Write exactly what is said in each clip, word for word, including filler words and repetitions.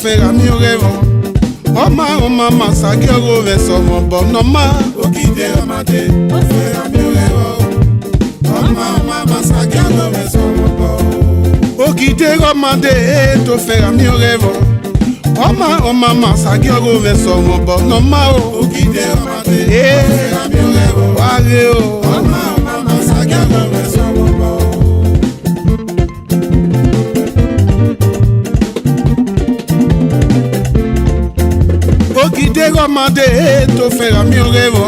Fẹgha miẹn ọghẹe vbọ. Ọ ma, ọ ma ma sa gie ọghe ovẹn sẹ ọmọ obọ ne ọ ma. Ogide ọ ma dee, ọ fẹgha miẹn ọghẹe vbọ. Ọ ma, ọ ma ma sa gie ọghe ovẹn sẹ ọmọ obọ. Ogide ọ ma dee, e to fẹgha miẹn ọghẹe vbọ. Ọ ma, ọ ma ma sa gie ọghe ovẹn sẹ ọmọ obọ ne ọ ma o. Ogide ọ ma dee, e, ọ fẹgha miẹn ọghẹe vbọ. Wa ghe o. Ọ ma, ọ ma ma sa gie ọghe ovẹn sẹ ọmọ obọ. Ogide ọ ma dee, e to fẹgha miẹn ọghẹe vbọ.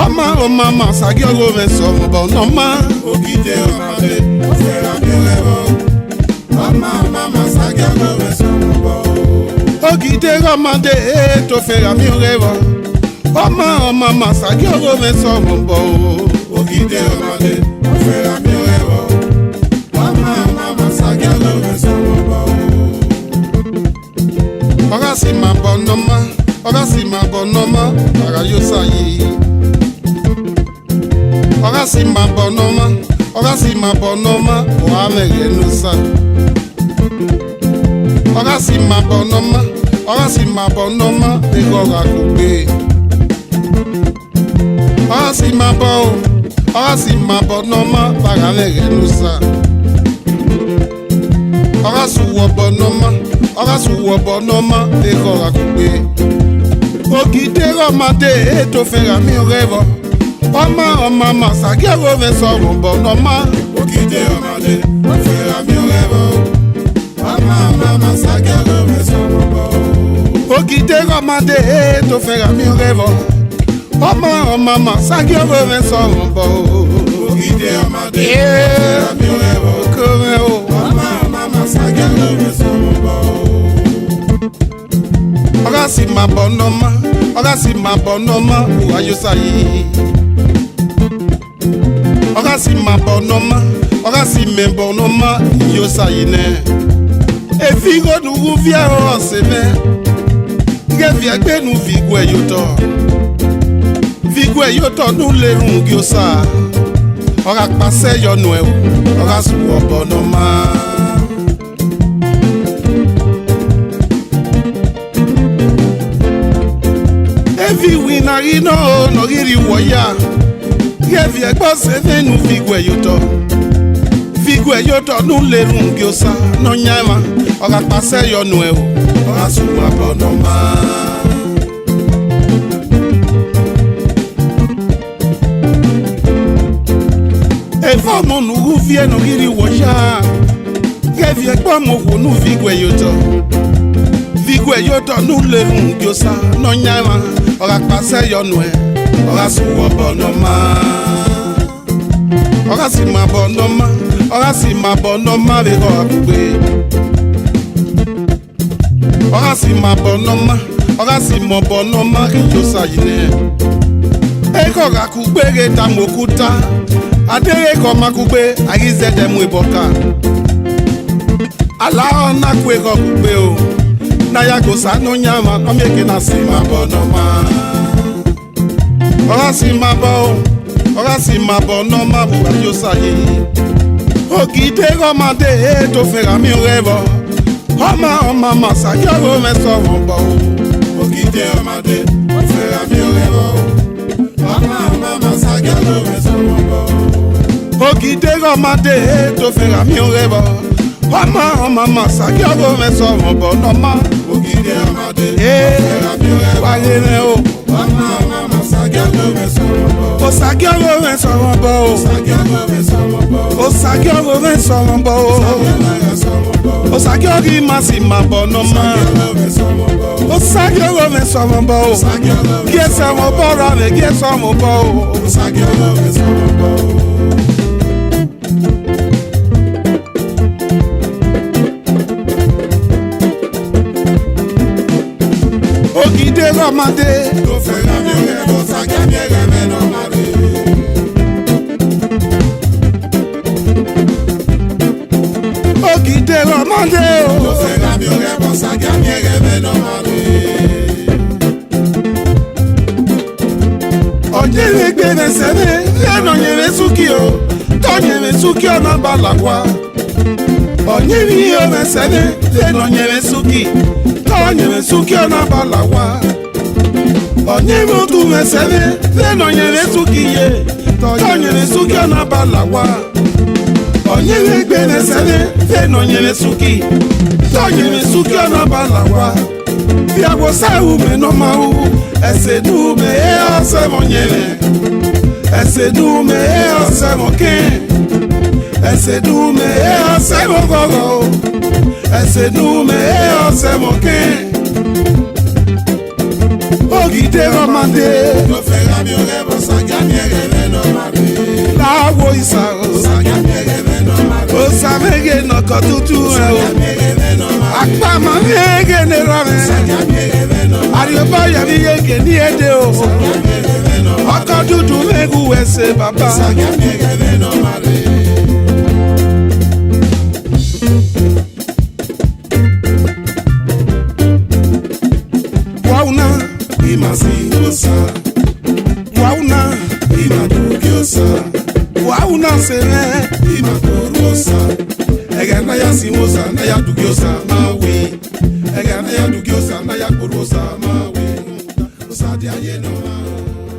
Ọ ma, ọ ma ma sa gie ọghe ovẹn sẹ ọmọ obọ ne ọ ma. Ogide ọ ma dee, ọ fẹgha miẹn ọghẹe vbọ. Ọ ma, ọ ma ma sa gie ọghe ovẹn sẹ ọmọ obọ. Ogide ọ ma dee, e to fẹgha miẹn ọghẹe vbọ. Ọ ma, ọ ma ma sa gie ọghe ovẹn sẹ ọmọ obọ o. Ogide ọ ma dee, ọ fẹgha miẹn ọghẹe vbọ. Ọ ma, ọ ma ma sa gie ọghe ovẹn sẹ ọmọ obọ o. Ọ gha si ma obọ ne ọ ma, ọ gha si ma obọ ne ọ ma, a gha yo sa yi. Ọ gha si ma obọ ne ọ ma, ọ gha si ma obọ ne ọ ma, ọ gha mwẹ ẹghẹ ne Osa. Ọ gha si ma obọ ne ọ ma, ọ gha si ma obọ ne ọ ma, ekhọe ọ gha kugbe. Ọ gha si ma obọ o, ọ gha si ma obọ ne ọ ma, vbe a gha mwẹ ẹghẹ ne Osa. Ọ gha si uwu obọ ne ọ ma, ọ gha si uwu obọ ne ọ ma, ekhọe ọ gha kugbe. Ogide ọ ma dee, e to fẹgha miẹn ọghẹe vbọ. Ọ ma, ọ ma ma sa gie ọghe ovẹn sẹ ọmọ obọ ne ọ ma. Ogide ọ ma dee, ọ fẹgha miẹn ọghẹe vbọ. Ọ ma, ọ ma ma sa gie ọghe ovẹn sẹ ọmọ obọ. Ogide ọ ma dee, e to fẹgha miẹn ọghẹe vbọ. Ọ ma, ọ ma ma sa gie ọghe ovẹn sẹ ọmọ obọ o. Ogide ọ ma dee, e, ọ fẹgha miẹn ọghẹe vbọ. Ke ovẹn o. Ọ ma, ọ ma ma sa gie ọghe ovẹn sẹ ọmọ obọ o. Ọ gha si ma obọ ne ọ ma, ọ gha si ma obọ ne ọ ma, u gha yo sa yi. Ọ gha si ma obọ ne ọ ma, ọ gha si mẹ obọ ne ọ ma, I yo sa yi nẹ. Evi igho ne u ghi viẹ ọrọre ọse mwẹ, ghẹ viẹ egbe ne u viọ iguẹ ye otọ. Viọ iguẹ ye otọ ne u le erhunmwu gie Osa, ọ gha kpasẹ yọ nuẹn o, ọ gha si uwu obọ ne ọ ma. Evi iwinna ghi nọ, ne ọ ghi rrie uwu ọya, ghẹ viọ egbe ọse mwẹ ne u viọ iguẹ ye otọ. Viọ iguẹ ye otọ ne u le erhunmwu gie Osa, Nọyaẹnmwa, ọ gha kpasẹ yọ nuẹn o, ọ gha si uwu obọ ne ọ ma. Evba ọmọ ne u ghi viẹ ne ọ ghi rrie uwu ọya, ghẹ viọ egbe ọmọ okhuo ne u viọ iguẹ ye otọ. Viọ iguẹ ye otọ ne u le erhunmwu gie Osa, Nọyaẹnmwa, ọ gha kpasẹ yọ nuẹn, ọ gha si uwu obọ ne ọ ma. Ọ gha si ma obọ ne ọ ma, ọ gha si ma obọ ne ọ ma vbe ekhọe ọ gha kugbe. Ọ gha si ma obọ ne ọ ma, ọ gha si ma obọ ne ọ ma ghi yo sa yi nẹ. Ekhọe ọ gha kugbe ghe tama okuta, a deghẹ ekhọe ọ ma kugbe, a ghi zẹdẹ mu ebọ ka. Alahọ na ku ekhọe kugbe o, ne a ya ghe Osa Nọyaẹnmwa, ọ miẹn eke na si ma obọ ne ọ ma. Ọ gha si ma obọ o, ọ gha si ma obọ ne ọ ma vbe uwa yo sa yi. Ogide ọ ma dee, e to fẹgha miẹn ọghẹe vbọ. Ọ ma, ọ ma ma sa gie ọghe ovẹn sẹ ọmọ obọ o. Ogide ọ ma dee, ọ fẹgha miẹn ọghẹe vbọ. Ọ ma, ọ ma ma sa gie ọghe ovẹn sẹ ọmọ obọ o. Ogide ọ ma dee, e to fẹgha miẹn ọghẹe vbọ. Ọ ma, ọ ma ma sa gie ọghe ovẹn sẹ ọmọ obọ ne ọ ma. Ogide ọ ma dee, ee, ọ fẹgha miẹn ọghẹe vbọ. Wa ghe mwẹ o. Osa gie ọghe ovẹn sẹ ọmọ obọ o. Osa gie ọghe ovẹn sẹ ọmọ obọ o. Osa gie ọghe ima si ma obọ ne ọ ma. Osa gie ọghe ovẹn sẹ ọmọ obọ o. Gie sẹ ọmọ obọ ra vbe gie sẹ ọmọ obọ o. Ogide ọ ma dee. Ogide ọ ma dee o. Ọyẹnmwẹ egbe mwẹ sẹ mwẹ, vbene ọyẹnmwẹ Suki o, te ọyẹnmwẹ Suki ọ na ba la owa. Ọyẹnmwẹ iro mwẹ sẹ mwẹ, vbene ọyẹnmwẹ Suki, Te ọyẹnmwẹ Suki ọ na ba la owa. Ọyẹnmwẹ otu mwẹ sẹ mwẹ, vbene ọyẹnmwẹ Suki ye. Te ọyẹnmwẹ Suki ọ na ba la owa. Ọyẹnmwẹ egbe mwẹ sẹ mwẹ, vbene ọyẹnmwẹ Suki. Te ọyẹnmwẹ Suki ọ na ba la owa. Via wo sẹ ru mẹ ne ọ ma ru, ẹse ne u mẹ, e ọ sẹ mwẹ ọyẹnmwẹ. Ẹse ne u mẹ, e ọ sẹ mwẹ ọkẹn. Ẹse ne u mẹ, e ọ sẹ mwẹ ọghọghọ. Ẹse ne u mẹ, e ọ sẹ mwẹ ọkẹn. Ogide rọ ma de. Yo fẹ gha miẹn ọghẹ vbe Osa, gie a miẹn ẹghẹ mwẹ ne ọ ma rre. La wo isa o. Osa, gie a miẹn ẹghẹ mwẹ ne ọ ma rre. Osa mwẹ ghe ne ọkọ tutu rẹ o. Osa, gie a miẹn ẹghẹ mwẹ ne ọ ma rre. Akpa ma mwẹ ghe ne erha mwẹ. Osa, gie a miẹn ẹghẹ mwẹ ne ọ ma rre. Arriọba ya vbe iye ghe ne e de o. Osa, gie a miẹn ẹghẹ mwẹ ne ọ ma rre. Ọkọ dudu mwẹ ghe uwẹ ẹse, baba. Osa, gie a miẹn ẹghẹ mwẹ ne ọ ma rre. Wa una, ima si Osa. Wa una, ima dugie Osa. Wa una sẹ mwẹ, ima kporhu Osa. Ẹghẹ ne a ya si Osa, ne a ya dugie Osa, ma wẹ. Ẹghẹ ne a ya dugie Osa, ne a ya kporhu Osa, ma wẹ. Osa dia ye ne ọ ma o.